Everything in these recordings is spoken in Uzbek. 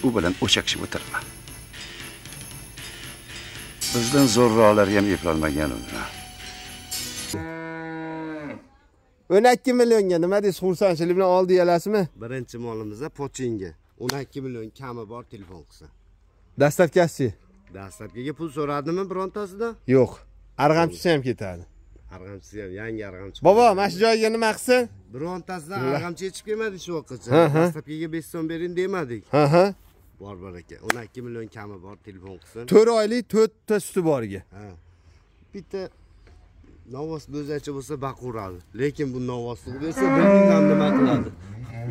U bilan o'chakishib o'tirma. Bizdan zo'rroqlari ham eplolmagan uni. 12 millionga nima deysiz, xursandchilik bilan oldi yalasizmi? Birinchi molimizda pochinga 12 million kami bor, telefon qilsa. Dastlabkasi? Dastlabkiga pul so'radimi birontasidan? Yo'q. Arg'amchisi ham ketadi. Arg'amchisi ham, yangi arg'amchi. Bobo, mana shu joyga nima qilsin? Birontasidan arg'amchi yetishib kelmadi shu vaqtgacha. Dastlabkiga 5 so'm bering demadik. Ha. Bor baraka. 12 million kami bor, telefon qilsin. 4 oylik 4 ta suti borga. Ha. Bitta novvos bo'zachi bo'lsa baquradi. Lekin bu novvosni bersa bilmayman nima qiladi.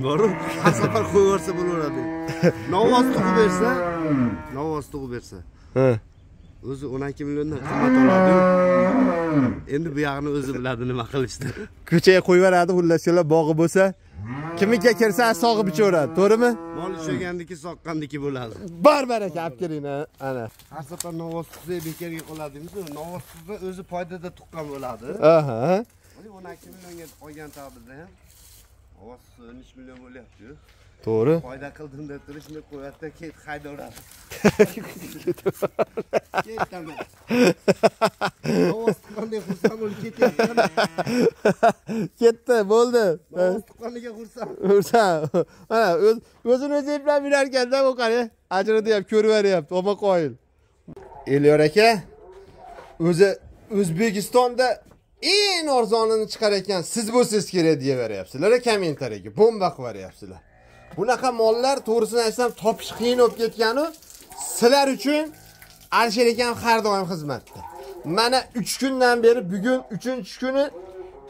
Borib, har safar qo'yib yuborsa bo'laveradi. Novvos tug'ib bersa, novvos tug'ib bersa. Ha. O'zi 12 milliondan qimmat oladi. Endi bu yog'ini o'zi biladi nima qilishni. Ko'chaga qo'yib yuboradi, xullas bog'i bo'lsa, kimga kirsa sog'ib ichaveradi, to'g'rimi? Mol ichgandiki, soqqandiki bo'ladi. Bor baraka, olib keling ana. Har safar novvos tug'sa bekorga qoladi deymiz. Novvos tug'sa o'zi foydada tuqqan bo'ladi. Aha. 12 millionga olgan taqdirda ham novvos 13 million bo'lyapti-yu. To'g'ri. Foyda qildim deb turib shuni qo'yadi, ket haydaveradi. Ketaman. Novvos tuqqandek xursand bo'lib ketyapti. Ketdi, bo'ldi. Novvos tuqqaniga xursand. Xursand. Mana o'zini o'zi eplab yurar ekanda, bu qani ajrini ham ko'rib beryapti, omma qoyil. Elyor aka o'zi O'zbekistonda eng arzonini chiqar ekan, siz bo'lsangiz kerak deyaveryapsizlar, kommentariyaga bomba qilib beryapsizlar. Bunaqa mollar to'g'risini aytsam topish qiyin bo'lib ketgani, sizlar uchun Alisher akam har doim xizmatda. Mana 3 kundan beri, bugun 3-kuni,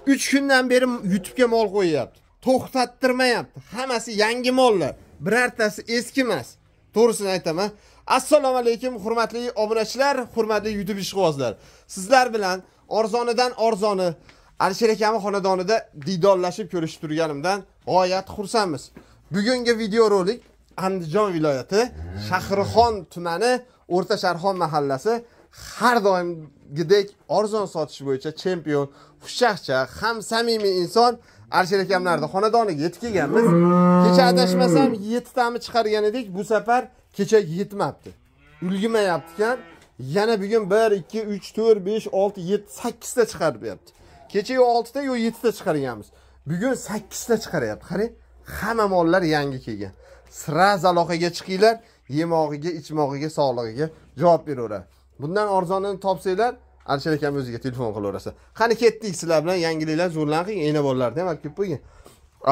3 kundan beri YouTube'ga mol qo'yyapti. To'xtattirmayapti. Hammasi yangi mollar, birortasi eski emas. To'g'risini aytaman. Assalomu alaykum hurmatli obunachilar, hurmatli YouTube ishqibozlar. Sizlar bilan arzonidan arzoni Alisher akamning xonadonida diydorlashib ko'rishib turganimdan g'oyat xursandmiz. Bugungi videorolik Andijon viloyati Shahrixon tumani O'rta Sharxon mahallasi har doimgidek arzon sotish bo'yicha chempion, xushchaqchaq, ham samimiy inson Alisher akamlarning xonadoniga yetib kelganmiz. Kecha adashmasam 7 tami chiqargan edik, bu safar kecha yetmabdi. Ulgurmayapti ekan. Yana bugun 1 2 3 4 5 6 7 8 ta chiqaryapti. Kecha yo 6 ta yo 7 ta chiqarganmiz. Bugun 8 ta chiqaryapti. Qarang, hamma mollar yangi kelgan. Sira aloqaga chiqinglar, yemog'iga, ichmog'iga, sog'lig'iga javob beraveradi. Bundan arzonini topsanglar, Alisher akam o'ziga telefon qilaverasa. Qani ketdik sizlar bilan yangiliklar zo'rlan qiling, ena bolalarni ham olib kelib qo'ying.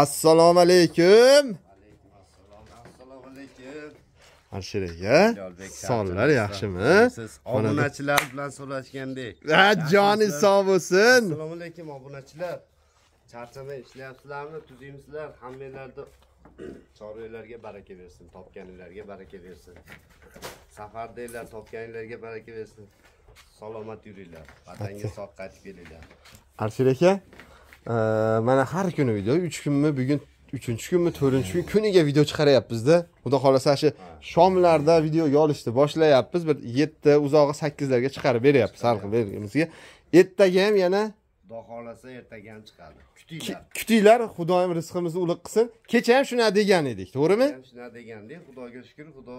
Assalomu alaykum. Alaykum assalom. Assalomu alaykum. Alisher aka, sonlar yaxshimi? Siz obunachilar bilan so'rashgandek. Ha, joningiz sog' bo'lsin. Assalomu alaykum obunachilar. Charchamay ishlayapsizlarmi? Tuzingmisizlar? Hammanglarda chorvalarga baraka bersin, topganinglarga baraka bersin. Safardanglar, topganinglarga baraka bersin. Salomat yuringlar, vatanga sog' qaytib kelinglar. Alisher aka, mana har kuni video, 3 kunmi, bugun 3-kunmi, 4-kun kuniga video chiqaryapmiz-da. Xudo xolasa shu shomlarda videoga olishni boshlayapmiz. Bir 7, uzog'i 8 larga chiqarib beryapmiz har xil berganimizga. Ertaga ham yana Xudo xolasa ertaga ham chiqadi. Kutinglar. Kutinglar, Xudoyim rizqimizni ulug' qilsin. Kecha ham shuna degan edik, to'g'rimi? Ham shuna degandik. Xudoga shukr, Xudo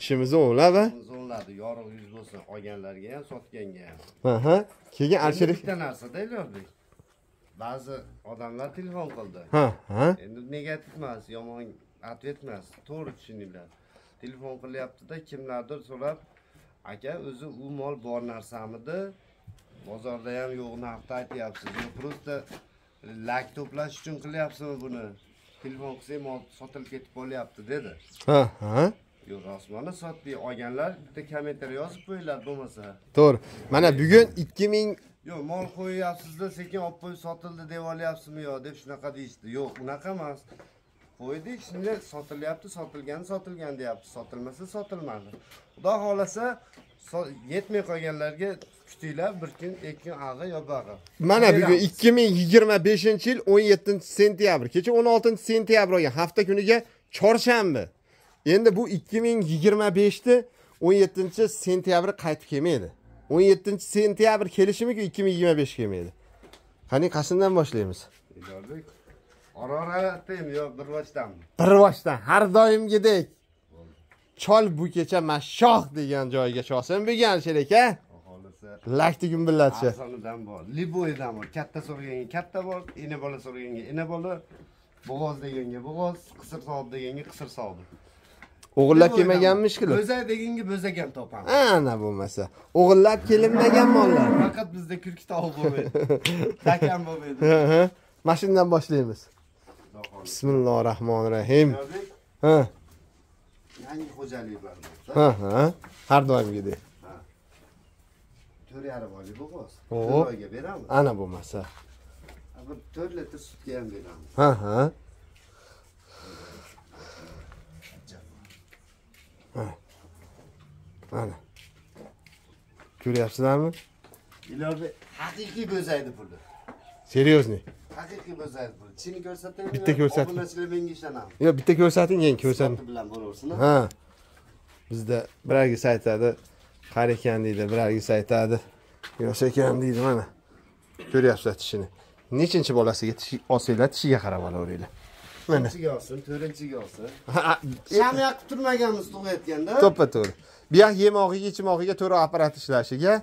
ishimizni o'nglab, o'ngladi. Yorug' yuz bo'lsin olganlarga ham, sotganga ham. Ha. Keyin Alisher bitta narsa-da Elyorbek. Ba'zi odamlar telefon qildi. Ha, ha. Endi negativ emas, yomon ответ emas, to'g'ri tushuninglar. Telefon qilyapti-da, kimlardir so'rab, aka, o'zi u mol bor narsamidi? Bozorda ham yo'q narxda aytyapsiz. Yo, prosta lak to'plash uchun qilyapsizmi buni? Telefon qilsak mol sotilib ketib qolyapti dedi. Ha, ha. Yo'q, rostmana sotdik. Olganlar bitta kommentariy yozib qo'yinglar bo'lmasa. To'g'ri. Mana bugun 2000 yo'q, mol qo'yyapsizda, sekin olib qo'yib sotildi deb olyapsizmi yo deb shunaqa deyishdi. Yo'q, unaqa emas. Qo'ydik, shunday sotilyapti, sotilgani sotilgan deyapti, sotilmasa sotilmadi. Xudo xolasa yetmay qolganlarga kutinglar, bir kun, ikki kun ag'i yo bag'i. Mana bugun 2025-yil 17-sentyabr, kecha 16-sentyabr bo'lgan hafta kuniga chorshanba. Endi bu 2025-da 17-sentyabr qaytib kelmaydi. 17-sentyabr kelishimi-ku 2025 kelmaydi. Qani qaysidan boshlaymiz? Ora-ora aytaymi yo bir boshdanmi? Bir boshdan, har doimgidek. Chol bu kecha mashoh degan joyga cholsin bugun Alisher aka. Lakti gumbillatchi. Arzonidan bor, liboydan bor. Katta so'raganga katta bor, ena bola so'raganga ena bola, bo'g'oz deganga bo'g'oz, qisir sohib deganga qisir sohib. O'g'irlab kelmaganmish qilib. Bo'zak deganga bo'zak ham topamiz. Ana bo'lmasa. O'g'irlab kelinmagan mollar. Faqat bizda kulki tovuq bo'lmaydi. Takam bo'lmaydi. Mashinadan boshlaymiz. Bismillahirrohmanirrohim. Ha. Yangi xo'jalik bor. Ha, ha. Har doimgidek. 4,5 oylik bo'g'oz. 4 oyga beramiz. Ana bo'lmasa. Bir 4 litr sutga ham beramiz. Ha, ha. Ana. Ko'ryapsizlarmi? Ilovi haqiqiy bo'zaydi puli. Seriyozniy. Haqiqiy bo'zaydi puli. Tishini ko'rsating. Bitta ko'rsating. Obunachilar menga ishonadi. Yo'q, bitta ko'rsating, keyin ko'rsating. Bilan bo'laversin. Ha. Bizda birargisi aytadi, qari ekan deydi, birargisi aytadi, yosh ekan deydi, mana. Ko'ryapsizlar tishini. Nechinchi bolasiga tish olsanglar, tishiga qarab olaveringlar. Mana. 3-ga olsin, 4-ga olsin. Sham yoqib turmaganmiz tug'ayotganda. To'ppa-to'g'ri. Bu yoq yemog'iga, ichmog'iga to'g'ri apparat ishlashiga,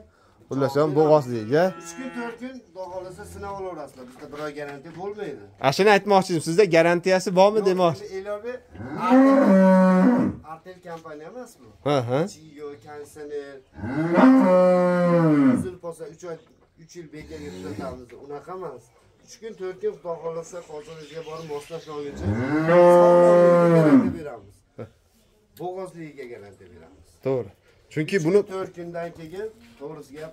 xullas ham bo'g'ozligiga 3 kun, 4 kun xudo xolasa sinab olaverasizlar. Bizda bir oy garantiya bo'lmaydi. Ashuni aytmoqchi edim, sizda garantiyasi bormi demoqchi. Elovi Artel kompaniya emas bu. Ha, ha. Chiyo, konditsioner. Uzilib qolsa 3 oy, 3 yil bekarga tuzatamiz. Unaqa emas. 3 kun, 4 kun xudo xolasa qozoringizga borib moslashib olguncha garantiya beramiz. Bo'g'ozligiga garantiya beramiz. To'g'ri. Chunki buni 4 kundan keyin to'g'risi gap,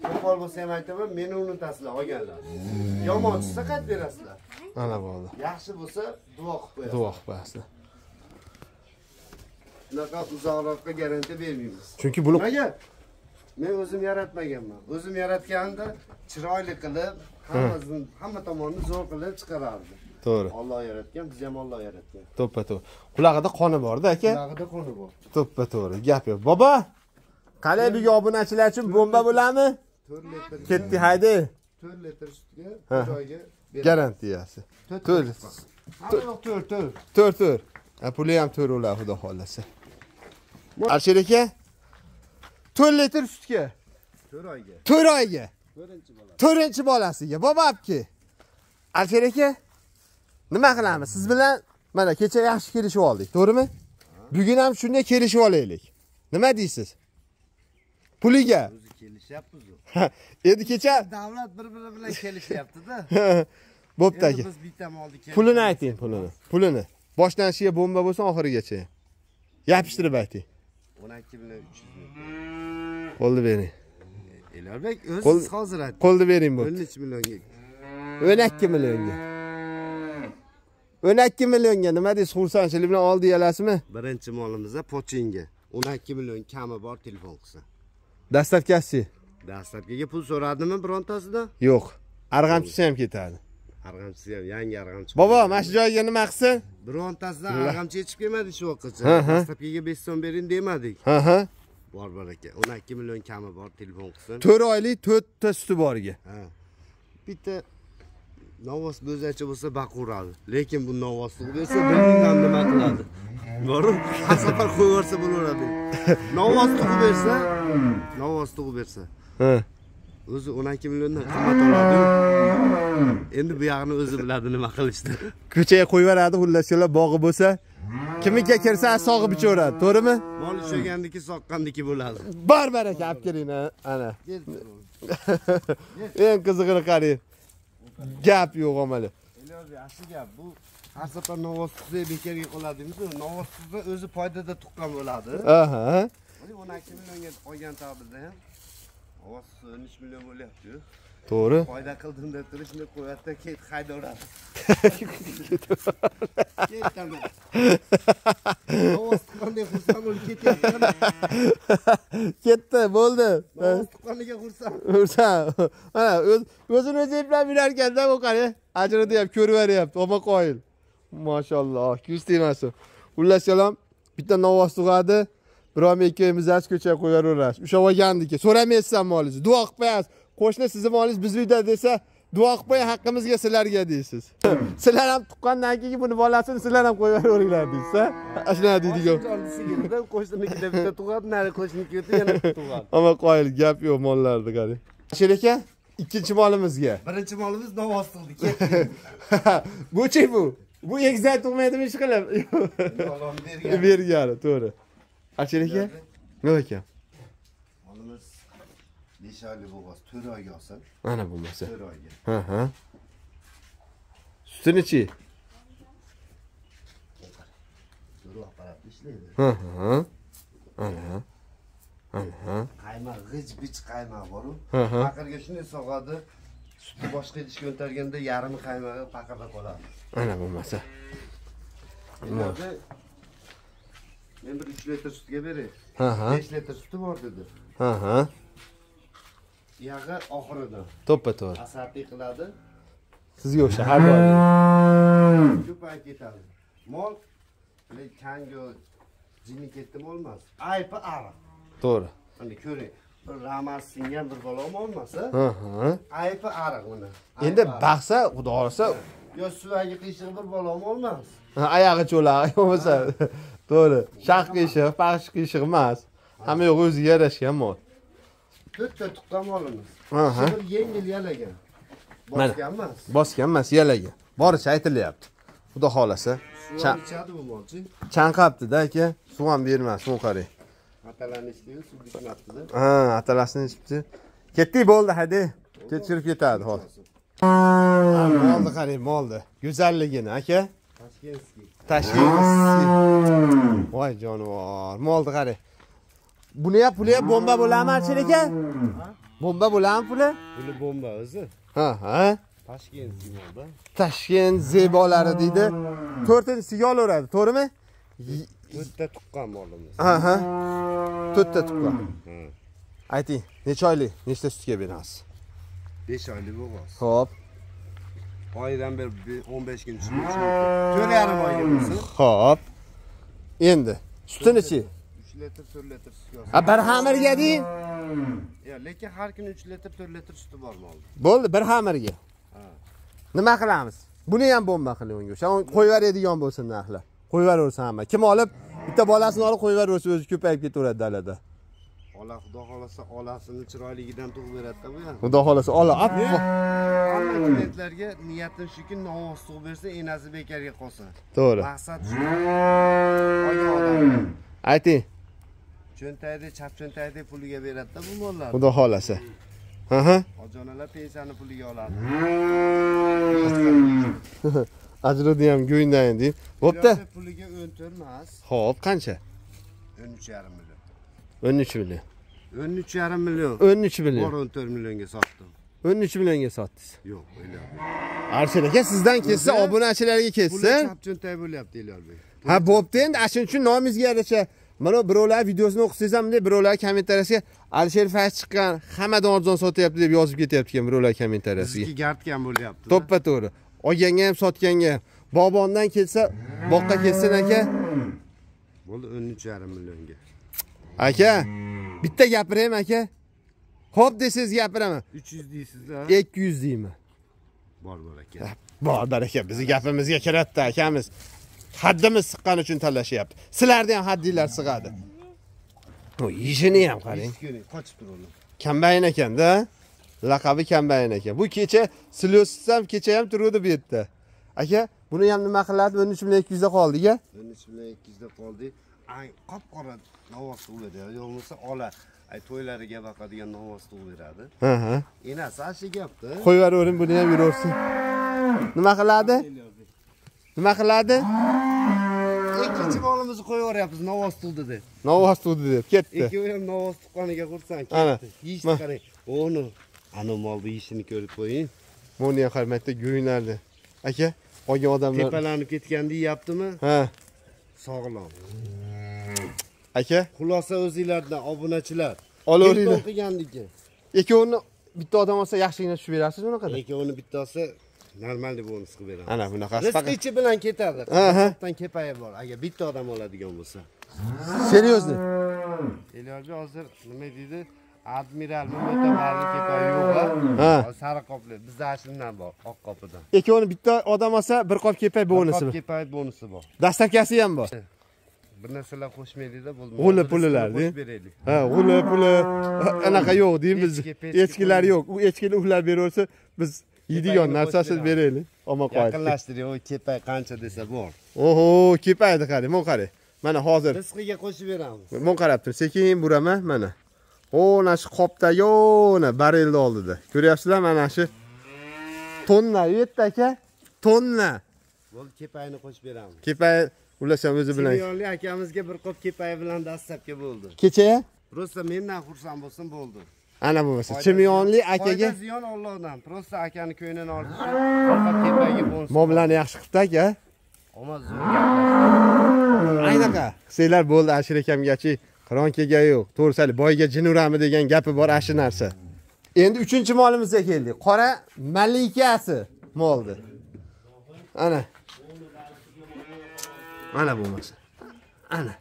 qo'pol bo'lsa ham aytaman, meni unutasizlar olganlar. Yomon chiqsa qaytib berasizlar. Ana bo'ldi. Yaxshi bo'lsa duo qilib qo'yasizlar. Duo qilib qo'yasizlar. Bunaqa uzoqroqqa garantiya bermaymiz. Chunki buni nimaga? Men o'zim yaratmaganman. O'zim yaratganimda chiroyli qilib, hammasini, hamma tomonni zo'r qilib chiqarardi. To'g'ri. Alloh yaratgan, biz ham Alloh yaratgan. To'ppa-to'g'ri. Qulog'ida qoni bor-da aka. Qulog'ida qoni bor. To'ppa-to'g'ri, gap yo'q. Bobo, qalay bugun obunachilar uchun bomba bo'ladimi? 4 litr. Ketdi, haydi. 4 litr sutga joyga garantiyasi. 4. Hamma yo'q 4, 4. 4, 4. Ha, puli ham 4 o'lar, xudo xolasa. Alisher aka, 4 litr sutga 4 oyga. 4 oyga. 4-chi bola. 4-chi bolasiga. Bobabki. Alisher aka, nima qilamiz? Siz bilan mana kecha yaxshi kelishib oldik, to'g'rimi? Bugun ham shunday kelishib olaylik. Nima deysiz? Puliga. O'zi kelishyapmiz-ku. Endi kecha davlat bir-biri bilan kelishyapti-da. Bo'pti aka. Biz bitta molni kelishdik. Pulini ayting, pulini. Pulini. Boshlanishiga bomba bo'lsin, oxirigacha. Yopishtirib ayting. 12 million 300 ming. Qo'lni bering. Elarbek, o'zingiz hozir ayting. Qo'lni bering bo'pti. 13 millionga. 12 millionga. 12 millionga nima deysiz? Xursandchilik bilan oldi yalasizmi? Birinchi molimizda pochinga 12 million kami bor telefon qilsa. Dastlabkasi. Dastlabkiga pul so'radimi birontasidan? Yo'q. Arg'amchisi ham ketadi. Arg'amchisi ham, yangi arg'amchi. Bobo, mana shu joyga nima qilsin? Birontasidan arg'amchi yetishib kelmadi shu vaqtgacha. Dastlabkiga 5 so'm bering demadik. Ha, ha. Bor baraka. 12 million kami bor telefon qilsin. 4 oylik 4 ta suti boriga. Ha. Bitta novvos bo'zachi bo'lsa baquradi. Lekin bu novvos tug'ib bersa bilmayman nima qiladi. Borib, har safar qo'yib yuborsa bo'laveradi. Novvos tug'ib bersa, novvos tug'ib bersa. Ha. O'zi 12 milliondan qimmat oladi. Endi bu yog'ini o'zi biladi nima qilishni. Ko'chaga qo'yib yuboradi, xullas bog'i bo'lsa, kimniki kirsa sog'ib ichaveradi, to'g'rimi? Mol ichgandiki, soqqandiki bo'ladi. Bor baraka, olib keling ana. Eng qizig'ini qarang. Gap yo'q omali. Elyor yaxshi gap. Bu har safar novvos tug'sa bekarga qoladi deymiz. Novvos tug'sa o'zi foydada tuqqan bo'ladi. Aha. 12 millionga olgan taqdirda ham novvos 13 million bo'lyapti-yu. To'g'ri. Foyda qildim deb turib shuni qo'yadi-da, ket haydaveradi. Ketaman. Novvos tuqqandek xursand bo'lib ketyapti. Ketdi, bo'ldi. Novvos tuqqaniga xursand. Xursand. Mana o'zini o'zi eplab yurarkan-da, bu qarang. Ajrini ham ko'rib beryapti, omma qoyil. Mashalloh, ko'z tegmasin. Xullas kalom, bitta novvos tug'adi. Bir oy ikki oyimiz ko'chaga qo'yaveraverasiz. Ushlab olgandiki, so'ramaysiz molingizni. Duo qilib qo'yasiz. Qo'shni sizni molingiz biz uyda desa, Duo qilib qo'ying haqqimizga sizlarga deysiz. Sizlar ham tuqqandan keyin buni bolasini sizlar ham qo'yib yuboringlar deysiz, ha? Shunaqa deydigan. Sigirda qo'shninikida bitta tug'adi, nari qo'shninikida yana bitta tug'adi. Ammo qoyil gap yo'q mollarda qarang. Alisher aka, ikkinchi molimizga. Birinchi molimiz novvoz tug'di, ketdi. Bu-chi bu? Bu egizak tug'maydimi ish qilib? Allohning bergani. Bergani, to'g'ri. Alisher aka, nima aka? Molimiz 5 oylik bo'g'oz, 4 oyga olsin. Mana bo'lmasa. 4 oyga. Ha, ha. Sutini-chi? To'g'ri apparatda ishlaydi. Ha, ha. Ana. Ana. Qaymoq, g'ij-bij qaymoq bor-u. Ha, ha. Paqirga shunday sog'adi. Sutni boshqa idishga o'ntarganda yarmi qaymog'i paqirda qoladi. Ana bo'lmasa. Men bir 3 litr sutga beray. Ha, ha. 5 litr suti bor dedi. Ha, ha. Yog'i oxirida. To'ppa-to'g'ri. Asarti qiladi. Sizga o'sha har doim. Ko'payib ketadi. Mol kango jini ketdi bo'lmas. Aypi ariq. To'g'ri. Mana ko'ring. Bir ramas singan bir bola olmasa. Ha, ha. Aypi ariq buni. Endi baqsa, xudo xolasa, yo suvagi qiyshiq bir bola olmas. Ha, oyog'i cho'laq bo'lmasa. To'g'ri. Shaq qiyshiq, paxsh qiyshiq emas. Hamma yo'q o'ziga yarashgan mol. To'rtta tuqqan molimiz. Ha, ha. Bir yengil yalagan. Bosgan emas. Bosgan emas, yalagan. Boricha aytilyapti. Xudo xolasa. Suv ham ichadi bu molchi. Chanqabdi-da aka, suv ham bermas, suv qarang. Atalani ichdi, suv ichmabdi-da. Ha, atalasini ichibdi. Ketdik bo'ldi, hadi. Kechirib ketadi hozir. Molni qarang, molni. Go'zalligini aka. Toshkentskiy. Toshkentskiy. Voy jonivor, molni qarang. Buni ham puli ham bomba bo'ladimi Alisher aka? Bomba bo'ladimi puli? Puli bomba o'zi. Ha, ha. Toshkentskiy molda. Toshkent zebolari deydi. 4-chisiga olaveradi, to'g'rimi? 4ta tuqqan molimiz. Ha, ha. 4ta tuqqan. Ayting, necha oylik, nechta sutga berasiz? 5 oylik bo'g'oz. Xo'p. Oydan beri 15 kun tushib, 4,5 oyga bo'lsin. Xo'p. Endi sutini-chi? 3 litr, 4 litr sutga olsin. Ha, bir xamirga deng. Yo'q, lekin har kuni 3 litr, 4 litr suti bor molda. Bo'ldi, bir xamirga. Ha. Nima qilamiz? Buni ham bomba qiling unga. O'sha qo'yib yuboradigan bo'lsin narxlar. Qo'yib yuboraversin hamma. Kim olib, bitta bolasini olib qo'yib yuboraversa o'zi ko'payib ketaveradi dalada. Ola xudo xolasa olasini chiroyligidan tug'ib beradi-da bu ham. Xudo xolasa ola oppoq. Hamma klientlarga niyatim shuki, novvoz tug'ib bersa, enasi bekarga qolsin. To'g'ri. Maqsad shu. Olgan odam. Ayting. Cho'ntagida, chap cho'ntagida puliga beradi-da bu mollar. Xudo xolasa. Ha ha. Ojonalar pensiyani puliga oladi. Ajrudi ham go'yindayin deb. Bo'pti. Puliga 14 emas. Xo'p, qancha? 13,5 million. 13 million. 13,5 million. 13 million. Bor 14 millionga sotdim. 13 millionga sotdingiz. Yo'q, o'ylayapman. Alisher aka sizdan ketsa, obunachilarga ketsa. Puli chap cho'ntak bo'lyapti Elyorbek. Ha, bo'pti endi, shuning uchun nomingizga yarasha. Mana birovlar videosini o'qisangiz ham bunday birovlar kommentariyasiga Alisher Fayz chiqqan, hammadan arzon sotyapti deb yozib ketyapti ekan birovlar kommentariyasiga. Bizga gardgan bo'lyapti. To'ppa to'g'ri. Olganga ham sotganga ham. Bog'bondan kelsa, boqqa ketsin aka. Bo'ldi 13,5 millionga. Aka, bitta gapiraymi aka? Xo'p desangiz gapiraman. 300 deysizlar. 200 deyman. Bor bor aka. Bor baraka, bizni gapimizga kiradida akamiz. Haddimiz siqqani uchun talashyapti. Sizlarda ham haddinglar sig'adi. O yeyishini ham qarang. Qochib turadi. Kombayn ekanda. Laqabi kombayn ekan. Bu kecha silyosiz ham kecha ham turuvdi bu yerda. Aka, buni ham nima qiladi? 13 million 200 da qoldik-a? 13 million 200 da qoldik. Ay, qop-qora novvoz tug'iladi. Yo'q bo'lmasa ola. Ay, to'ylariga boqadigan novvoz tug'ib beradi. Ha ha. Enasi ashu gapda. Qo'yib yuboravering, buni ham yuraversin. Nima qiladi? Nima qiladi? Ikkinchi molimizni qo'yib yuboryapmiz, novvoz tug'di deb. Novvoz tug'di deb ketdi. Ikkovi ham novvoz tuqqaniga xursand ketdi. Yeyishni qarang. Uni ana molni yeyishini ko'rib qo'ying. Buni ham qarang, go'yinardi. Aka, qolgan odamlar tepalanib ketganda yeyaptimi? Ha. Sog'lom. Aka, xulosa o'zingizlardan obunachilar. Olaveringlar. Qilgandiki. Ikkovini bitta odam olsa yaxshigina tushib berasiz unaqada. Ikkovini bittasi normal bonus qilib beramiz. Ana bunaqasi faqat rizqi bilan ketadi. Qatdan kepayib bor. Agar bitta odam oladigan bo'lsa. Seriyozmi? Elyorjon hozir nima deydi? Admiral mo'tabarli kepak yo'q. Ha. Sariq qopli. Bizda ashundan bor, oq qopidan. Ikkovini bitta odam olsa, bir qop kepak bonusi bor. Bir qop kepak bonusi bor. Dastavkasi ham bor. Bir narsalar qo'shmaylik-da, bo'ldi. G'uli pulilar, beraylik. Ha, g'uli puli anaqa yo'q deymiz. Echkilar yo'q. U echkini uxlab beraversa, biz yeydigan narsasini beraylik. Omma qo'yadi. Yaqinlashtiring, u kepak qancha desa bor. Oho, kepakni qarang, men qarang. Mana hozir rizqiga qo'shib beramiz. Men qarab tur, sekin buraman mana. O, mana shu qopdagi, ona barelni oldida. Ko'ryapsizlar, mana shu tonna, yetti aka, tonna. Bo'ldi, kepakni qo'shib beramiz. Kepak ulasam o'zi bilan. Chimyonli akamizga bir qop kepak bilan dastlabki bo'ldi. Kecha? Rosa mendan xursand bo'lsin bo'ldi. Ana bo'lmasa, Chimyonli akaga foyda ziyon Allohdan. Prosta akani ko'nglini oldi. Bir qop kepagi bo'lsin. Muomalani yaxshi qilibdi aka. Omad zo'r gaplashdi. Aynaqa. Qilsanglar bo'ldi, Ashir akamgachi qiron kelgan yo'q. To'g'risali boyga jin urami degan gapi bor ana shu narsa. Endi 3-molimizga keldik. Qora malikasi moldi. Ana. Ana bo'lmasa. Ana.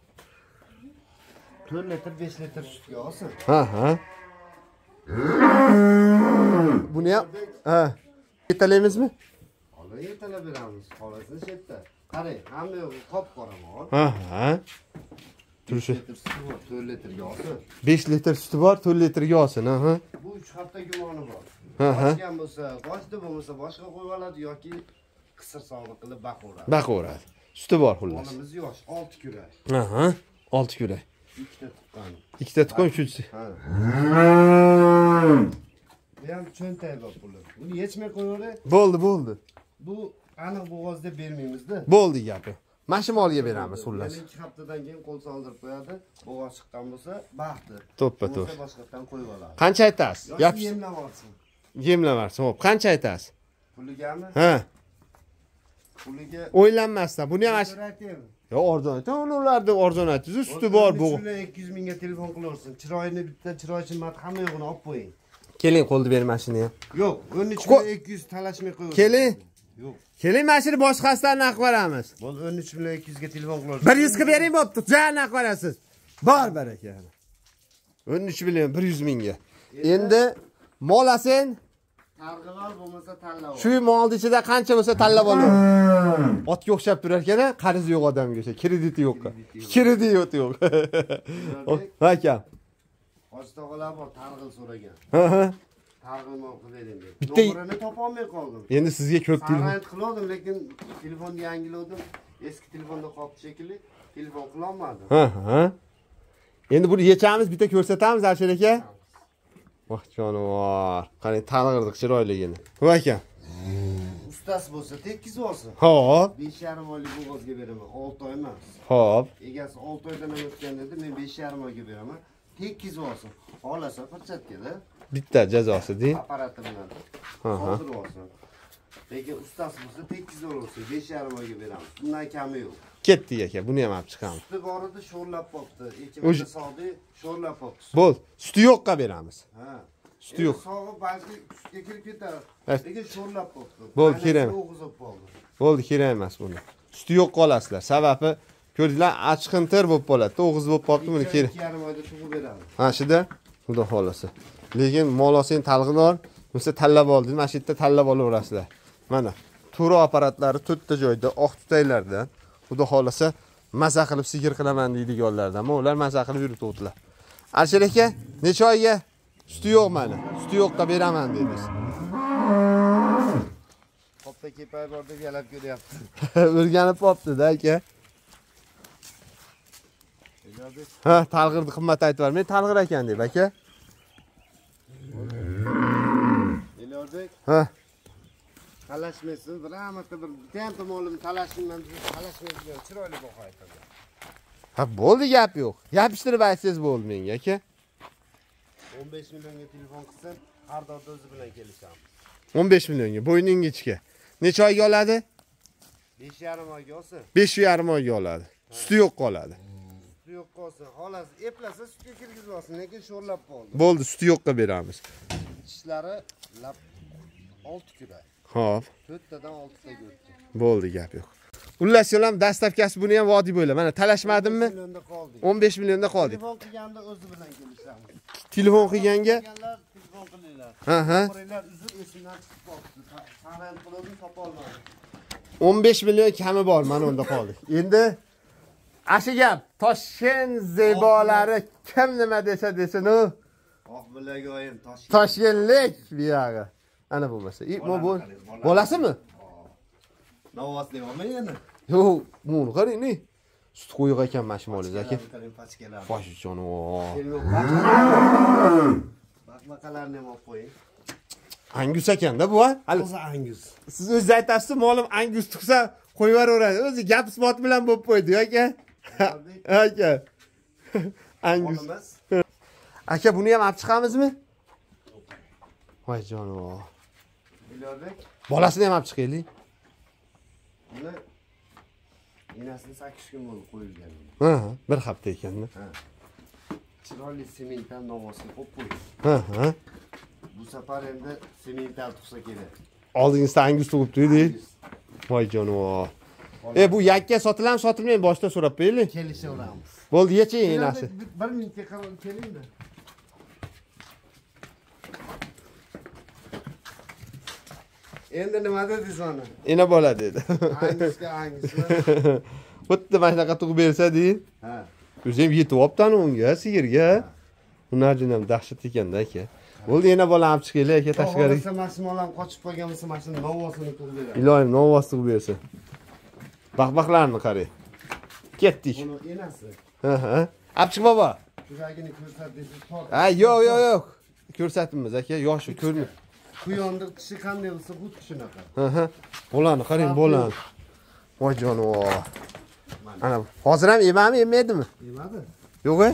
4 litr, 5 litr sutga olsin. Ha, ha. Buni ham ha, yetalaymizmi? Hozir yetalab beramiz. Xolasini shu yerda. Qarang, hamma yo'q qop-qora mol. Ha, ha. Turishi. 4 litrga olsin. 5 litr suti bor, 4 litrga olsin, ha. Bu 3 hafta gumoni bor. Ha, ha. Qochgan bo'lsa, qochdi, bo'lmasa boshqa qo'yib oladi yoki qisir sog'liq qilib baqaveradi. Baqaveradi. Suti bor xullas. Molimiz yosh, 6 kurak. Aha, 6 kurak. Ikkita tuqqan. Ikkita tuqqan, uchinchisi. Ha. Bu ham cho'ntak bor puli. Buni yechmay qo'yavering. Bo'ldi, bo'ldi. Bu aniq bo'g'oz deb bermaymiz-da. Bo'ldi gapi. Mana shu molga beramiz xullas. Yana 2 haftadan keyin qo'l soldirib qo'yadi. Bo'g'oz chiqqan bo'lsa, baxti. To'ppa-to'g'ri. Boshqatdan qo'yib oladi. Qancha aytasiz? Gap yemlab olsin. Yemlab olsin. Xo'p, qancha aytasiz? Puligami? Ha. Puliga o'ylanmasdan. Buni ham yo arzon aytadi, uni ularni arzon aytdingiz, suti bor bu. 200 mingga telefon qilaversin. Chiroyini bitta chiroychi mat hamma yo'g'ini olib qo'ying. Keling, qo'lni ber mashina ham. Yo'q, 13 200 talashmay qo'ying. Keling. Yo'q. Keling, mashina boshqasidan naq beramiz. Bo'ldi, 13 200 ga telefon qilaversin. 100 qilib bering bo'pti, ja naq berasiz. Bor baraka. 13 million 100 mingga. Endi mol asen targ'ib ol, bo'lmasa tanlab ol. Shu molning ichida qancha bo'lsa tanlab ol. Otga o'xshab turar ekan, qarzi yo'q odamga o'sha, krediti yo'q. Krediti yo'q. Ha aka. Hoji tog'alar bor, targ'il so'ragan. Ha ha. Targ'il mol qilib bering deb. Bitta nomerini topa olmay qoldim. Endi sizga ko'p telefon qildim, lekin telefonni yangiladim. Eski telefonda qolibdi shekilli, telefon qila olmadim. Ha ha. Endi buni yechamiz, bitta ko'rsatamiz Ashir aka. Voh jonivor. Qarang, tang'irdiq chiroyligini. Va aka. Ustasi bo'lsa tekizib olsin. Xo'p. 5,5 oylik bo'g'ozga beraman, 6 oy emas. Xo'p. Egasi 6 oydan ham o'tgan dedi, men 5,5 oyga beraman. Tekizib olsin. Xohlasa firchatkada. Bitta jazosi deng. Apparati bilan. Soldirib olsin. Lekin ustasi bo'lsa tekizib olsin, 5,5 oyga beramiz. Bundan kami yo'q. Ketdik aka, buni ham olib chiqamiz. Suti bor edi, sho'rlab qopti. 2 marta sog'di, sho'rlab qopti. Bo'ldi. Suti yo'qqa beramiz. Ha. Suti yo'q. Sog'ib balki sutga kirib ketar. Lekin sho'rlab qopti. Bo'ldi, kerak. Bo'ldi, kerak emas buni. Suti yo'q qolasizlar. Sababi ko'rdinglar, achqintir bo'lib qoladi. To'g'iz bo'lib qolibdi, buni kerak. 2,5 oyda tug'ib beradi. Ha, shida. Xudo xolasa. Lekin mol olsang talg'in ol, bo'lsa tanlab oldingiz, mana shu yerda tanlab olaverasizlar. Mana turi apparatlari to'rtta joyda, oq tutaylardan. Xudo xolasa maza qilib sigir qilaman deydiganlardan. Ular maza qilib yurib to'g'dilar. Alisher aka, necha oyga? Suti yo'q mana. Suti yo'qqa beraman dedingiz. Qopda kepak bor deb yalab ko'ryapti. O'rganib qopti-da aka. Ha, talg'irni qimmat aytib ber. Men talg'ir ekan deb aka. Elorbek. Ha. Talashmaysiz, bir amata bir bitta molim talashmayman, talashmaydigan chiroyli baho aytaman. Ha, bo'ldi, gap yo'q. Yopishtirib aytsangiz bo'ldi menga aka. 15 millionga telefon qilsin, har doim o'zi bilan kelishamiz. 15 millionga bo'yni ingichka. Necha oyga oladi? 5,5 oyga olsin. 5,5 oyga oladi. Suti yo'q qoladi. Suti yo'q qolsin. Xolos, eplasa sutga kirgizib olsin, lekin sho'rlab qoldi. Bo'ldi, suti yo'qqa beramiz. Tishlari lab 6 kurak. Xo'p. 4 tadan 6 taga o'tdi. Bo'ldi, gap yo'q. Xullas yo'lam dastavkasi buni ham vodiy bo'ylab. Mana talashmadimmi? 15 millionda qoldik. Telefon qilganda o'zi bilan kelishamiz. Telefon qilganga telefon qilinglar. Ha ha. Uzr esimdan chiqib qoldi. Saqlanib qoldim, topa olmadim. 15 million kami bor, mana unda qoldik. Endi ashu gap, Toshkent zebolari kim nima desa desin u. Oq bilagoyim Toshkent. Toshkentlik bu yog'i. Ana bo'lmasa. Bu bolasimi? Novvosli bormi yana? Yo'q, buni qarang, ne? Sut qo'yiq ekan mana shu molingiz aka. Voy jonivor. Baqbaqalarni ham olib qo'ying. Angus ekanda bu, ha? O'zi angus. Siz o'zingiz aytasiz, molim angus tug'sa qo'yib yuboraveradi. O'zi gap isbot bilan bo'lib qo'ydi, aka. Aka. Angus. Aka, buni ham olib chiqamizmi? Voy jonivor. Elyorbek. Bolasini ham olib chiqaylik. Buni enasini 8 kun bo'ldi qo'yilgan. Ha, bir hafta ekanda. Ha. Chiroyli semental novvosga qo'yib qo'ydik. Ha, ha. Bu safar endi semental tug'sa kerak. Oldingizda angus tug'ibdi edi. Voy jonivor. Bu yakka sotiladimi, sotilmaymi? Boshda so'rab qo'yaylik. Kelishaveramiz. Bo'ldi, yeching enasi. Bir minutga qarab kelingda. Endi nima dedingiz ona? Ena bola dedi. Angusga angusmi? Xuddi mana shunaqa tug'ib bersa deyin. Ha. O'zi ham yetib olibdi unga, sigirga. Unarjin ham dahshat ekanda aka. Bo'ldi, ena bola olib chiqaylik aka tashqariga. Xohlasa mana shu mol ham qochib qolgan bo'lsa, mana shuni novvosini tug'ib beradi. Iloyim novvos tug'ib bersin. Baqbaqlarni qarang. Ketdik. Buni enasi. Ha ha. Olib chiq bobo. Tuzagini ko'rsat desangiz tort. Ha, yo'q, yo'q, yo'q. Ko'rsatimiz aka, yoshi ko'rmi? Quyonning tishi qanday bo'lsa, xuddi shunaqa. Ha ha. Bolani qarang, bolani. Voy jonivor. Ana hozir ham yemami, yemaydimi? Yemadi. Yo'q-a?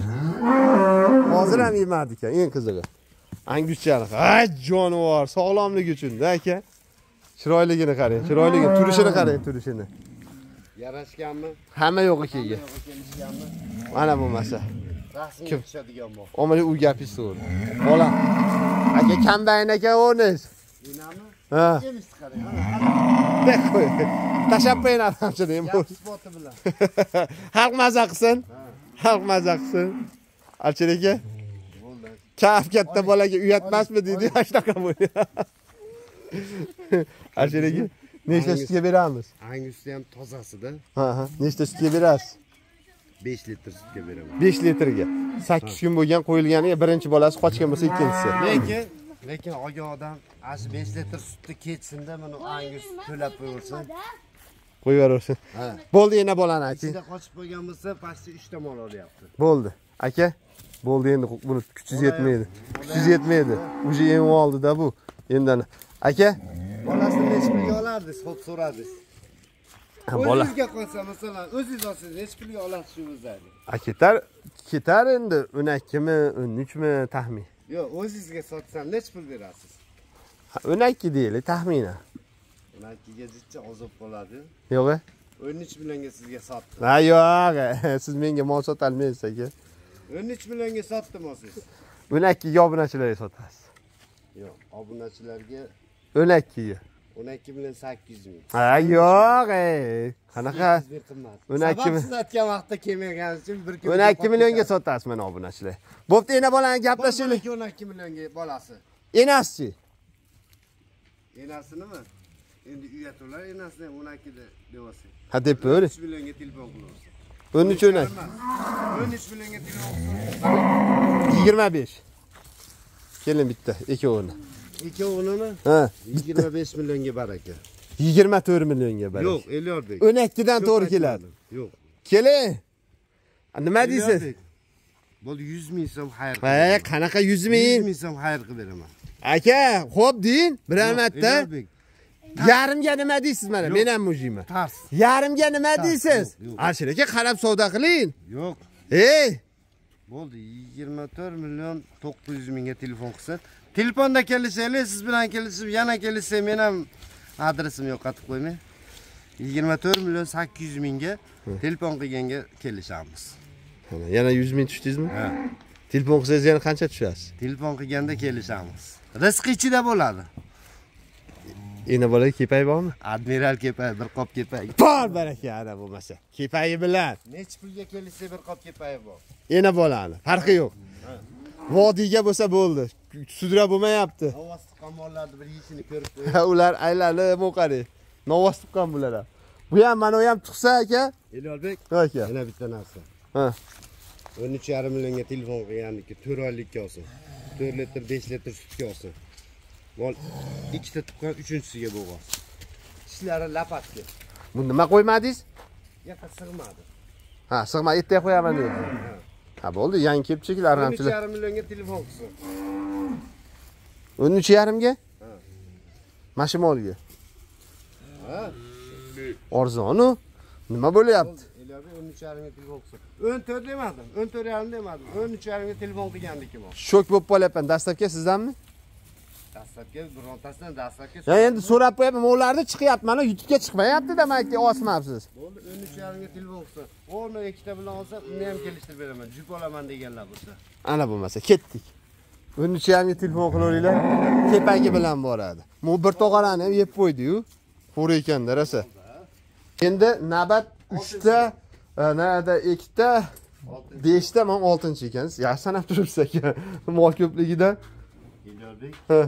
Hozir ham yemadi ekan, eng qizig'i. Anguschani. Ay jonivor, sog'lomligi uchun-da aka. Chiroyligini qarang, chiroyligini, turishini qarang, turishini. Yarashganmi? Hamma yo'q ekan. Mana bo'lmasa. Rasmga tushadigan mol. Omali u gapingiz to'g'ri. Bola. Aka kambayn aka o'rningiz. Enami? Ha. Emishni qarang, ana. Qo'y. Tashlab qo'ying odamchini ham. Gap isboti bilan. Xalq maza qilsin. Xalq maza qilsin. Archir aka. Bo'ldi. Kaf katta bolaga uyatmasmi deydi, shunaqa bo'ldi. Archir aka, nechta sutga beramiz? Angusni ham tozasida. Ha, ha. Nechta sutga berasiz? 5 litr sutga beraman. 5 litrga. 8 kun bo'lgan qo'yilganiga birinchi bolasi qochgan bo'lsa ikkinchisi. Lekin olgan odam ash 5 litr sutni ketsinda buni angus to'lab qo'yaversin. Qo'yaversin. Bo'ldi, yana bolani ayting. Ichida qochib qo'ygan bo'lsa, pastda 3 ta mol olyapti. Bo'ldi. Aka, bo'ldi endi buni kuchingiz yetmaydi. Kuchingiz yetmaydi. Uje emib oldi-da bu. Endi aka, bolasini necha pulga olardingiz? Xo'p so'radingiz. Bola. O'zingizga qolsa, masalan, o'zingiz olsangiz necha pulga olasiz shu o'zini? Ketar endi 12 mi, 13 mi taxmin. Yo'q, o'zingizga sotsam necha pul berasiz? 12 deylik taxminan. 12 ga jicha ozob qoladi. Yo'q-a? 13 millionga sizga sotdim. Ha, yo'q, siz menga mol sota olmaysiz aka. 13 millionga sotdim siz. 12 ga obunachilarga sotasiz. Yo'q, obunachilarga 12 ga. 12 million 800 ming. Ha, yo'q, ey. Qanaqa? 12 million. Siz aytgan vaqtda kelmaganingiz uchun bir kun 12 millionga sotasiz mana obunachilar. Bo'pti, ena bolani gaplashaylik. 12 millionga bolasi. Enasi-chi? Enasinimi? Endi uyatuvlar enasini ham 12 da deyapsiz. Ha, deb qo'y. 3 millionga telefon qilaversin. 13 12. 13 millionga telefon qilsin. 25. Keling bitta, ikkovini. Ikkovini? Ha, 25 millionga baraka. 24 millionga baraka. Yo'q, Elyorbek. 12 dan to'g'ri keladi. Yo'q. Keling. Nima deysiz? Bo'ldi, 100 ming so'm xayr qilib. Ha, qanaqa 100 ming? 100 ming so'm xayr qilib beraman. Aka, xo'p deyin, bir marta. Yarimga nima deysiz mana? Men ham mujiyman. Tars. Yarimga nima deysiz? Arshil aka, qarab savdo qiling. Yo'q. Ey! Bo'ldi, 24 million 900 mingga telefon qilsin. Telefonda kelishaylik, siz bilan kelishib, yana kelishsak, men ham adresimni yo'qotib qo'ymay. 24 million 800 mingga telefon qilganga kelishamiz. Yana 100 ming tushdingizmi? Ha. Telefon qilsangiz yana qancha tushasiz? Telefon qilganda kelishamiz. Rizq ichida bo'ladi. Ena bola kepay bormi? Admiral kepay, bir qop kepay. Bor baraka, ana bo'lmasa. Kepayi bilan. Necha pulga kelsa bir qop kepayi bor. Ena bolani, farqi yo'q. Vodiyga bo'lsa bo'ldi. Sudra bo'lmayapti. Novvos tuqqan mollarni bir yeyishini ko'rib qo'ying. Ular aylanib o'qari. Novvos tuqqan bular ham. Bu ham mana u ham tuqsa aka. Elorbek, aka. Yana bitta narsa. Ha. 13,5 millionga telefon qilgandiki, 4 oylikka olsin. 4 litr, 5 litr sutga olsin. Mol ikkita tuqqan, uchinchisiga bo'g'oz. Tishlari lapatga. Bu nima qo'ymadingiz? Yaqa sig'madi. Ha, sig'ma, ertaga qo'yaman dedi. Ha, bo'ldi, yangi kelibchilar arg'amchilar. 13,5 millionga telefon qilsin. 13,5 ga? Ha. Mana shu molga. Ha. Arzon-u. Nima bo'lyapti? Elorbek 13,5 ga telefon qilsin. 14 demadim, 14,5 demadim. 13,5 ga telefon qilgandiki mol. Shok bo'lib qolyapman. Dastlabki sizdanmi? Dastlabki birontasidan dastlabki. Ya endi so'rab qo'yapman, ularni chiqyapti, mana YouTube'ga chiqmayapti-da, maytga osmabsiz. Bo'ldi, 13,5 ga telefon qilsin. O'rni ikkita bilan olsa, uni ham kelishtirib beraman. Jup olaman deganlar bo'lsa. Ana bo'lmasa, ketdik. 13,5 ga telefon qilaveringlar. Kepagi bilan boradi. Bu bir tog'orani ham yeb qo'ydi-yu. Xo'ra ekanda rosa. Endi navbat 3 ta, nada 2 ta, 5 ta, mana 6-chi ekan. Yaxshi sanab turibsiz aka. Mol ko'pligidan. Elorbek. Ha.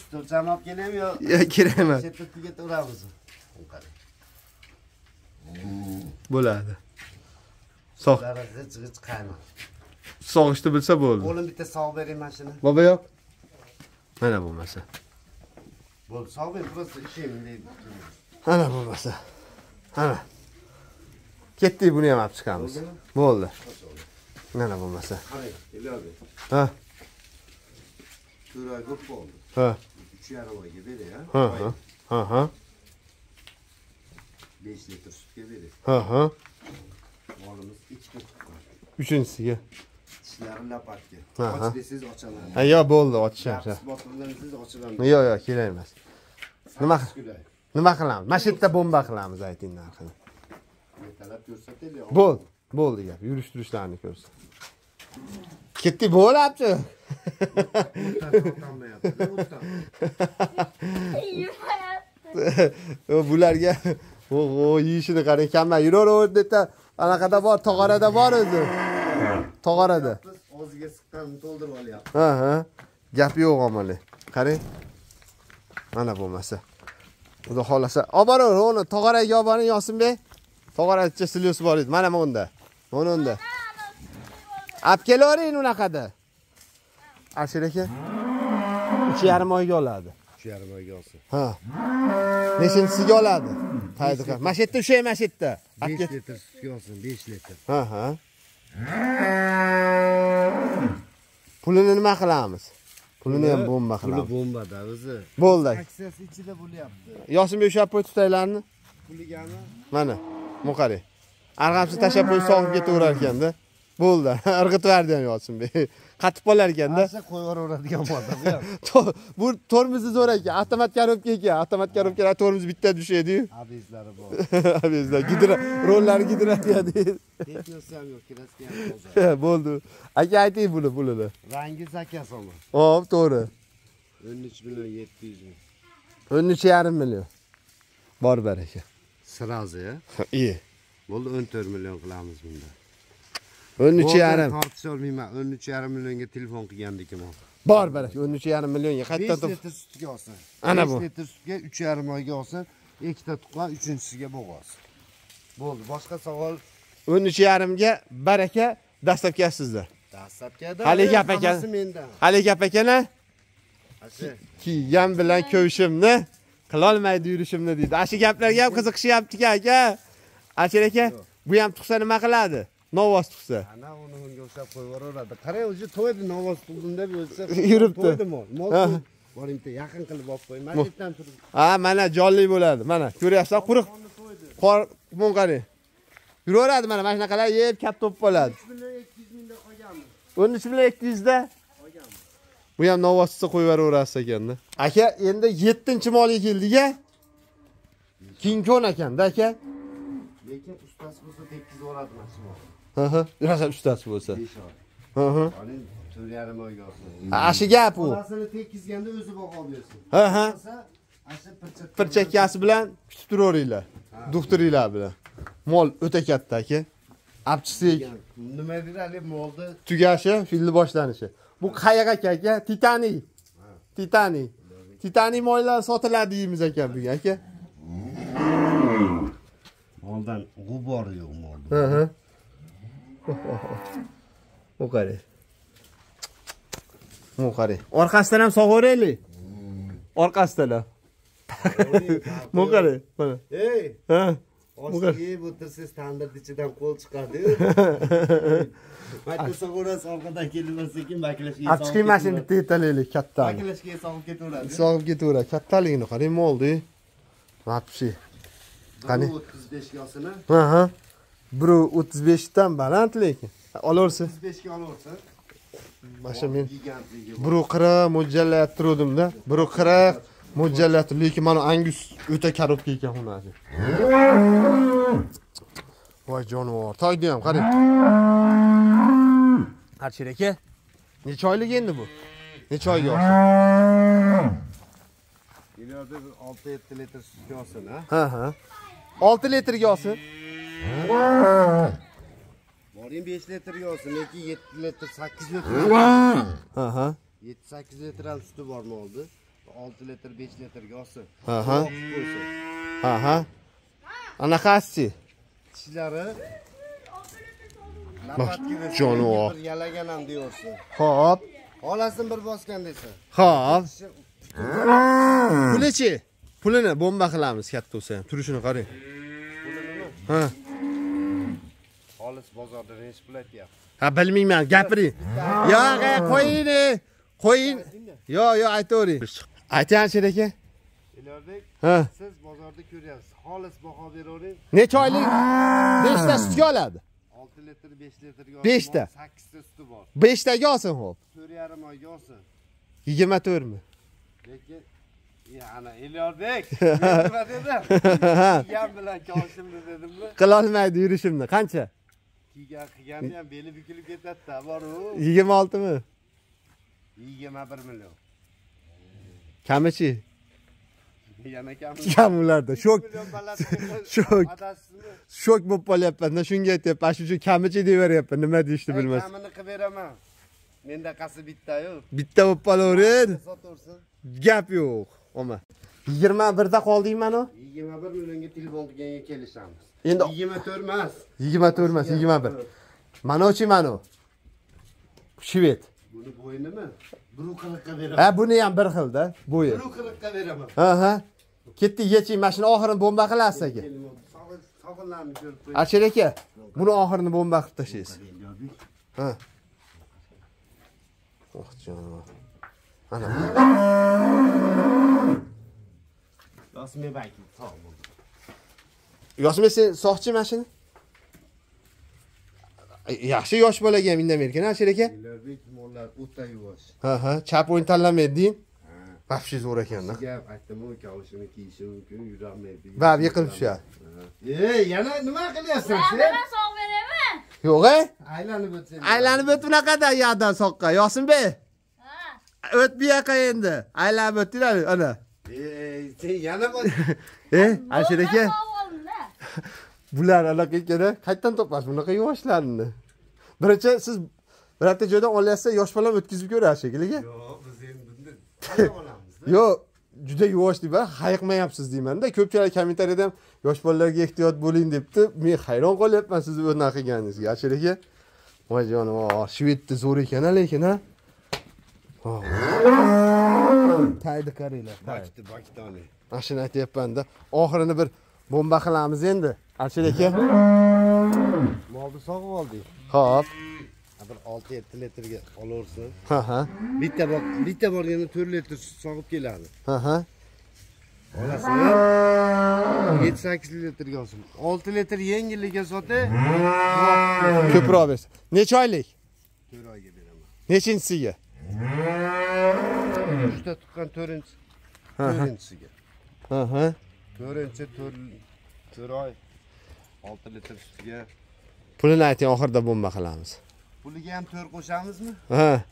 Stolchani olib kelaymi yo? Yo'q, kerak emas. Chetda tugataveramiz. Bo'ladi. Sog'. G'ich-g'ich qaymoq. Sog'ishni bilsa bo'ldi. Qo'lim bitta sog' bering mana shuni. Bobo yo'q. Mana bo'lmasa. Bo'ldi, sog' ber, prosta ishlayman deydi. Ana bo'lmasa. Ana. Ketdik, buni ham olib chiqamiz. Bo'ldi. Mana bo'lmasa. Qarang, Elorbek. Ha. 4 oy ko'p bo'ldi. Ha. 3,5 oyga beray, ha? Ha, ha. Ha, ha. 5 litr sutga beray. Ha, ha. Molimiz ikkita tuqqan. Uchinchisiga. Tishlari lapatga. Och desangiz ochaman. Ha, yo'q, bo'ldi, ochisham. Botirdan desangiz ochaman. Yo'q, yo'q, kerak emas. Nima qilamiz? Mana shu yerda bomba qilamiz, ayting narxini. Ertalab ko'rsataylik. Bo'ldi, bo'ldi gap. Yurish turishlarni ko'rsin. Ketdik, bo'lyapti. Bularga o'g'o yeyishini qarang, kamma yuraveradi debdi. Anaqada bor, tog'orada bor o'zi. Tog'orada. Og'ziga siqqan to'ldirib olyapti. Ha, ha. Gap yo'q omali. Qarang. Mana bo'lmasa. Xudo xolasa, olib boraver uni tog'oraga olib boring Yosinbek. Tog'oracha silyos bor edi. Mana bunda. Mana unda. Olib kelavering unaqada. Alisher aka 3,5 oyga oladi. 3,5 oyga olsin. Ha. Nechinchisiga oladi? Taydiqa. Mana shu yerda ushlang, mana shu yerda. 5 litr sutga olsin, 5 litr. Ha, ha. Pulini nima qilamiz? Pulini ham bomba qilamiz. Puli bombada o'zi. Bo'ldi. Aksiyasi ichida bo'lyapti. Yosinbek ushlab qo'y tutaylarni. Puligami? Mana, bu qarang. Arg'amchi tashlab qo'yib sog'ib ketaverar ekanda. Bo'ldi. Irg'itib yubordi ham Yosinbek. Qatib qolar ekanda. Asha qo'yib yuboradigan bo'ldi bu ham. Bu tormozi zo'r ekan. Avtomat korobka ekan. Avtomat korobkalar tormoz bitta tushadi-yu. Abezlari bor. Abezlar gidra, rollari gidrayadi. Teknosi ham yo'q, kraska ham toza. Bo'ldi. Aka ayting buni pulini. Rangi zakaz olma. Hop, to'g'ri. 13 million 700 ming. 13,5 million. Bor baraka. Sirazi, ya? Iye. Bo'ldi, 14 million qilamiz bunda. 13,5. Tortisha olmayman. 13,5 millionga telefon qilgandiki mol. Bor baraka, 13,5 millionga qayerda 5 litr sutga olsin. Ana bu. 5 litr sutga 3,5 oyga olsin, ikkita tuqqan, uchinchisiga bo'g'oz. Bo'ldi, boshqa savol. 13,5 ga baraka dastlabki sizda. Dastlabkida. Hali gap ekan. Hali gap ekan-a? Kiygan bilan ko'vishimni qilolmaydi yurishimni deydi. Ana shu gaplarga ham qiziqishyapti-ku aka. Alisher aka, bu ham tuqsa nima qiladi? Novvos tuqsa. Ana uni unga o'xshab qo'yib yuboradi. Qarang, o'zi to'ydi, novvos tug'dim deb o'lsa yuribdi. To'ydi mol. Mol boring bitta yaqin qilib olib qo'y. Mana yerdan turib. Ha, mana jonli bo'ladi. Mana ko'ryapsizlar, quruq qor bun qarang. Yuraveradi mana mana shunaqalar yeb katta bo'lib qoladi. 3 million 200 mingda qolganmi? 13 million 200 da qolganmi? Bu ham novvos tutsa qo'yib yuboraverasiz ekanda. Aka, endi 7-molga keldik-a. King Kong ekanda aka. Lekin ustasi bo'lsa tekkizib oladi mana shu molni. Ha ha, rosa ustasi bo'lsa. 5 oy. Oling 4,5 oyga olsin. Shu gap u. Bolasini tekizganda o'zi baho bersin. Ha. Asha pirchakkasi bilan kutib turaveringlar. Doktoringlar bilan. Mol o'ta katta aka. Apchisik. Nima deydi hali molni tugashi, filni boshlanishi. Bu qayoq aka aka? Titaniy. Titaniy. Titaniy mollar sotiladi deymiz aka bugun aka. Moldan g'ubor yo'q molda. Ha. Bu qarang. Bu qarang. Orqasidan ham sog'averaylik. Orqasidan ham. Bu qarang. Mana. Ey. Ha. Oshni yeb o'tirsangiz tandirni ichidan qo'l chiqadi-yu. Mayda sog'urasiz, orqadan kelib sekin baklashga solib. Chiqing mashina bitta yetalaylik kattani. Baklashga solib ketaveradi. Solib ketaveradi. Kattaligini qarang molni. Вообще. Qani 35 ga olsin. Ha ha. 1.35 dan baland lekin. Olaversin. 35 ga olaversin. Masha men 1.40 mo'ljallayapti turdim-da. 1.40 mo'ljallayapti, lekin mana Angus o'ta korobka ekan xunasi. Voy jonivor, toyni ham qarang. Archir aka, necha oylik endi bu? Necha oyga olsin? Iloji 6-7 litr sutga olsin, ha? Ha ha. 6 litrga olsin. Boring 5 litrga olsin, lekin 7 litr, 8 litr. Ha ha. 7-8 litr ham suti bor molni. 6 litr, 5 litrga olsin. Ha ha. Ha ha. Anaqasi. Tishlari jonivor. Bir yalagan ham deyorsin. Xo'p. Xolasini bir bosgan desa. Xo'p. Pulichi? Pulini bomba qilamiz katta bo'lsa ham. Turishini qarang. Pulinimi? Ha. Xolis bozorda necha pul aytyapti? Ha, bilmayman, gapiring. Yo'q, qo'ying, qo'ying. Yo'q, yo'q, aytavering. Ayting Sher aka. Ilorbek, siz bozorda ko'ryapsiz. Xolis baho beravering. Necha oylik? 5 ta sutga oladi. 6 litr, 5 litrga olsin. 5 ta. 8 ta suti bor. 5 taga olsin, xo'p. 4,5 oyga olsin. 24 mi? Lekin ana Elyorbek, nima dedim? Kiygan bilan koshimni dedimmi? Qila olmaydi yurishimni. Qancha? Kiygan qilganda ham beli bukilib ketadi-da, bor-u. 26 mi? 21 million. Kamichi? Yana kam. Kam ularda. Shok. Shok. Shok bo'lib qolyapman. Shunga aytyapman. Shu uchun kamichi deyaveryapman. Nima deyishni bilmasam. Kamini qilib beraman. Menda qasi bitta-yu. Bitta bo'lib qolaverin. Sotaversin. Gap yo'q. Omma. 21 da qoldingmi mana? 21 millionga telefon qilganga kelishamiz. Endi 24 emas. 24 emas, 21. Manochi mano. Shved. Buni bo'yinimi? 1.40 ga beraman. Ha, buni ham bir xilda, bo'yi. 1.40 ga beraman. Ha, ha. Ketdik, yeching, mana shuni oxirini bomba qilasiz aka. Sog'inlarni ko'rib qo'ying. Alisher aka, buni oxirini bomba qilib tashlaysiz. Ha. Oh jonim. Ana. Yosmay sog' bo'ldi. Yosmay sen sog'chi mana shuni? Yaxshi yosh bolaga ham indamaydi ekan, Alisher aka. Elyorbek mollar o'ta yuvosh. Ha, ha, chap o'yin tanlamaydi deng. Vafshe zo'r ekanda. Gap aytdim-ku, kavushini kiyishi mumkin, yurolmaydi. Va yiqilib tushadi. Ey, yana nima qilyapsan sen? Men sog' beraman. Yo'q, ey. Aylanib o'tsan. Aylanib o't bunaqada yoqdan soqqa. Yosinbek. Ha. O't bu yoqqa endi. Aylanib o'tdilar, ana. Ey, sen yana bor. Ey, Alisher aka. Bular anaqa ekana, qayerdan topasiz bunaqa yuvoshlarni? Birinchi siz birorta joydan olyapsiz, yosh bolam o'tkazib ko'radi shekilli. Yo'q, biz endi bunda tanlab olamiz. Yo'q, juda yuvosh deyman, hayiqmayapsiz deyman-da. Ko'pchilik kommentariyada ham yosh bolalarga ehtiyot bo'ling debdi. Men hayron qolyapman sizni o'rnak qilganingizga, Alisher aka. Voy jonim, shvedni zo'r ekan lekin, ha? Taydi qaranglar. Bakti, baktoni. Mana shuni aytyapman-da. Oxirini bir bomba qilamiz endi. Alisher aka. Molni sog'ib oldik. Xo'p. Bir 6-7 litrga olaversin. Ha ha. Bitta borganda 4 litr sut sog'ib keladi. Ha ha. Olasizmi? 7-8 litrga olsin. 6 litr yengillikka sotay. Ko'proq bersin. Necha oylik? 4 oyga beraman. Nechinchisiga? 3 ta tuqqan 4-inchi. 4-inchisiga. Ha ha. 4-inchi 4 oy 6 litr sutga. Pulini ayting, oxirida bomba qilamiz. Puliga ham 4 qo'shamizmi? Ha.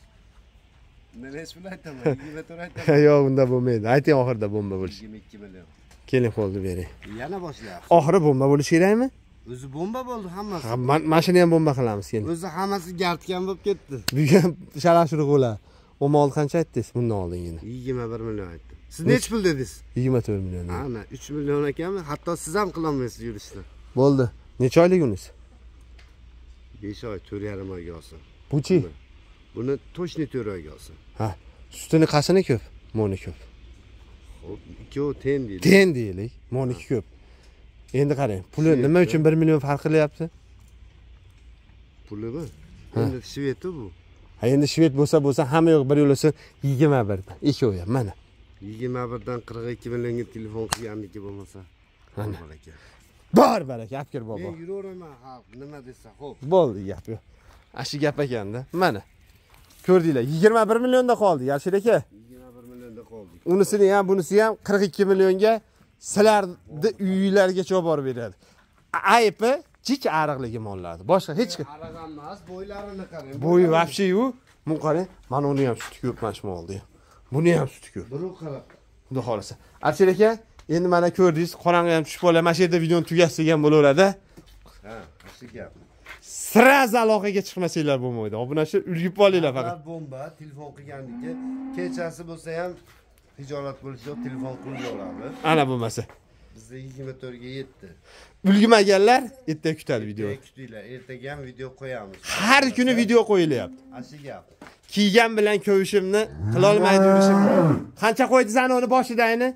Nima pul aytaman? 24 aytaman. Yo'q, unda bo'lmaydi. Ayting oxirida bomba bo'lishi. 22 million. Keling qo'lni bering. Yana boshlayapsiz. Oxiri bomba bo'lishi kerakmi? O'zi bomba bo'ldi hammasi. Ha, mashina ham bomba qilamiz keling. O'zi hammasi gartgan bo'lib ketdi. Bugun shalashruq bo'ladi. O mol qancha aytdingiz bundan oldingini? 21 million aytdim. Siz necha pul dedingiz? 24 million. Ana 3 million ekanmi? Hatto siz ham qila olmaysiz yurishni. Bo'ldi. Necha oylik unisi? 5 oy, 4,5 oyga olsin. Buchi? Buni to'shni 4 oyga olsin. Ha, sutini qasini ko'p, moni ko'p. Xo'p, ikkovi ten deylik. Ten deylik, moniki ko'p. Endi qarang, puli nima uchun 1 million farq qilyapti? Pulimi? Endi shveti bu. Ha, endi shved bo'lsa hamma yo'q bir yo'lasi 21 dan. Ikkovi ham mana. 21 dan 42 millionga telefon qilganniki bo'lmasa. Mana. Bor baraka, olib kir bobo. Men yuraveraman xalq nima desa, xo'p. Bo'ldi gap yo'q. Ashi gap ekanda. Mana. Ko'rdinglar, 21 millionda qoldi, Yashir aka. 21 millionda qoldik. Unisini ham, bunisi ham 42 millionga sizlarni uylargacha olib borib beradi. Aybi chik ariqligi mollardi. Boshqa hech kim. Ariq emas, bo'ylarini qarang. Bo'yi vobshe yu. Buni qarang, mana uni ham suti ko'p, mana shu molni ham. Buni ham suti ko'p. Biru qarab. Xudo xolasa. Alisher aka, endi mana ko'rdingiz, qorong'i ham tushib qoldi. Mana shu yerda videoni tugatsak ham bo'laveradi. Ha, shu gap. Sraz aloqaga chiqmasanglar bo'lmaydi. Obunachi ulgib olinglar faqat. Bomba telefon qilgandiki, kechasi bo'lsa ham tijorat bo'lishi yo'q, telefon qilib oladi. Ana bo'lmasa. Bizda 24 ga yetdi. Ulgurmaganlar ertaga kutadi videoni. Kutinglar, ertaga ham video qo'yamiz. Har kuni video qo'yilyapti. Ashu gap. Kiygan bilan ko'vishimni qila olmaydi yurishimni. Qancha qo'ydingiz ana uni boshida ayni?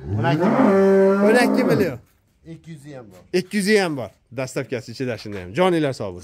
12 million. 200 ham bor. 200 ham bor. Dastavkasi ichida shunda ham. Joninglar sog' bo'lsin.